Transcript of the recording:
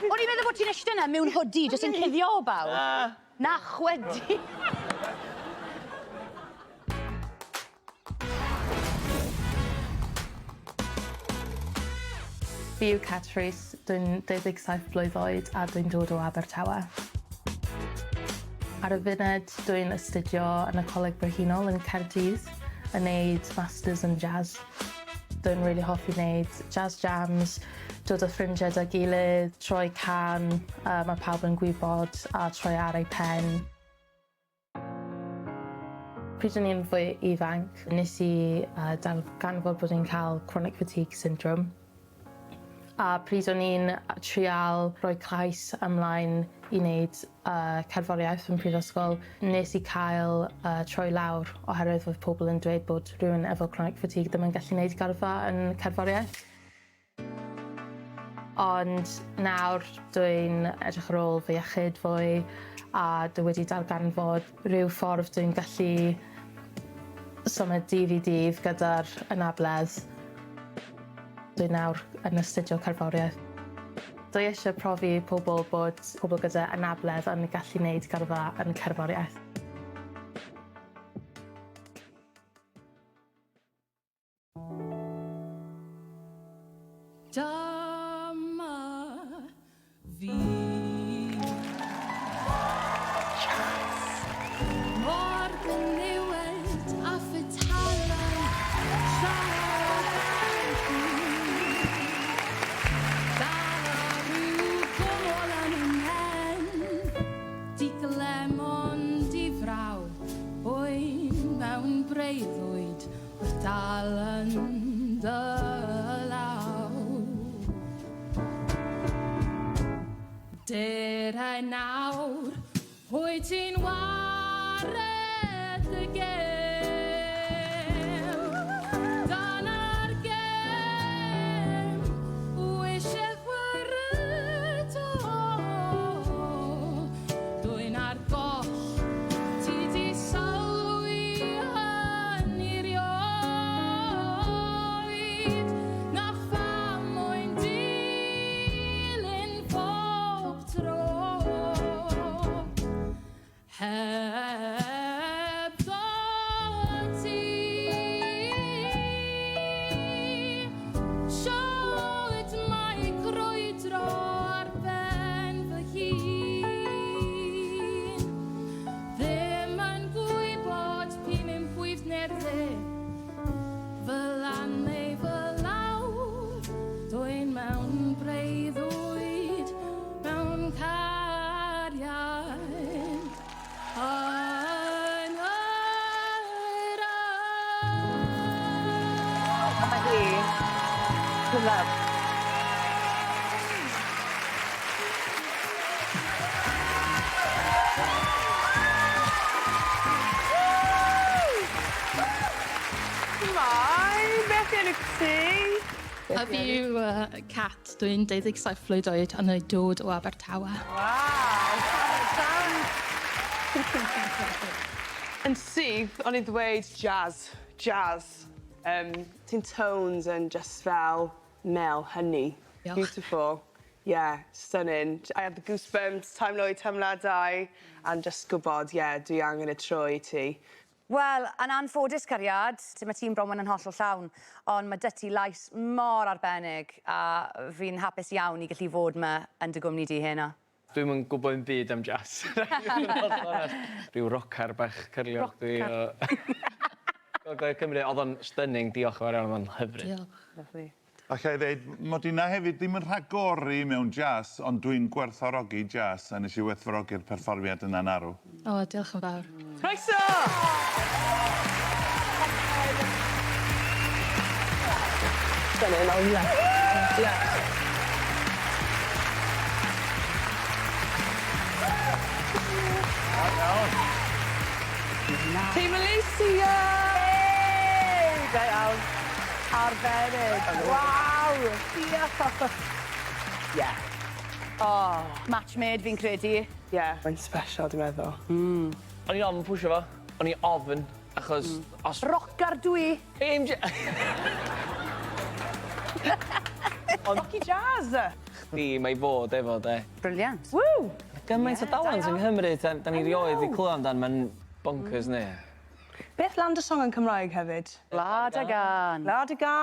O'n i'n meddwl bod ti'n eistedd 'na mewn hoodie jyst yn cuddio o bawb. Na. Na chwedi. Fi yw Cat Rhys, dwi'n 27 blwydd oed a dwi'n dod o Abertawe. Ar y funud dwi'n astudio yn y Coleg Brenhinol yn Caerdydd yn neud Masters yn Jazz. Dwi'n rili hoffi neud jazz jams, dod â ffrindiau 'da gilydd, troi can yy ma' pawb yn gwybod a troi ar ei pen. Pryd o'n i'n fwy ifanc nes i yy darganfod bod i'n ca'l chronic fatigue syndrome. A pryd o'n i'n trial rhoi cais ymlaen i wneud yy cerddoriaeth yn prifysgol, nes i cael yy troi lawr oherwydd oedd pobl yn dweud bod rhywun efo chronic fatigue ddim yn gallu neud gyrfa yn cerddoriaeth. Ond nawr dwi'n edrych ar ôl fy iechyd fwy a dwi wedi darganfod rhyw ffordd dwi'n gallu symud dydd i dydd gyda'r anabledd. Dwi nawr yn astudio cerddoriaeth. Dwi isie profi i pobol bod pobol gyda anabledd yn gallu neud gyrfa yn cerddoriaeth. Dyma fi. Jazz! Mor ddiniwed a phetalau llawer Dal rhyw gwmwl yn 'y mhen, Di glem ond di fraw, Boen mewn breuddwyd Wrth dal yn dy law. Dere nawr, pwy ti'n wared y gêm? Dyna'r gêm, wishe chwarae 'to. Dwyn ar goll, ti 'di sylwi hynny 'rioed, na pham moyn dilyn pob tro. Heb ddod ti. Shwt mae crwydro ar ben fy hun? Ddim yn gwybod p'un i'm chwith neu'r dde, fy lan neu fy lawr, dwyn mewn breuddwyd, mewn cariad. Yn yr A ma' hi yn lyfli. Shwmae? Beth yw enw ti? A fi yw yy Cat. Dwi'n 27 flwydd oed a 'nai dod o Abertawe. Waw! Yn syth, o'n i'n ddweud jazz, jazz. Yym, ti'n tones yn just fel mel honey. Diolch. Beautiful. Yeah, stunning. I had the goosebumps, teimlo i teimladau, and just gwbod, yeah, dwi angen y tro i ti. Wel, yn anffodus cariad, ma' tîm Bronwen yn hollol llawn, ond ma' 'dy ti lais mor arbennig a fi'n hapus iawn i gallu fod 'ma yn dy gwmni di heno. Dwi'm yn gwbo 'im byd am jazz. I fod yn hollol onest. Rhyw rocar bach cyrliog dwi o Gogledd Cymru. O'dd o'n stunning, diolch yn fawr iawn, o'dd o'n hyfryd. Diolch. Lyfli. Alla i ddeud mod inna hefyd ddim yn rhagori mewn jazz, ond dwi'n gwerthfawrogi jazz, a nes i werthfawrogi'r perfformiad yna'n arw. O, diolch yn fawr. Croeso! Stunning, oh yeah. Yeah. Da iawn. Team Alicia! Yay! Da iawn. Arbennig. Waw! Diolch! Yeah. Oh, match made fi'n credu. Yeah. Mae'n special dwi'n meddwl. Mm. O'n i ofn pwsio fo. O'n i ofn achos os... Rocar dwi. AMG. Rocky Jazz! Chdi mae i fod efo de. Brilliant. Woo! Gymaint o dalent yng Nghymru, da, da ni rioed 'di clywed amdan, mae'n bonkers ne. Beth land y song yn Cymraeg hefyd? Gwlad y gân. Gwlad y gân.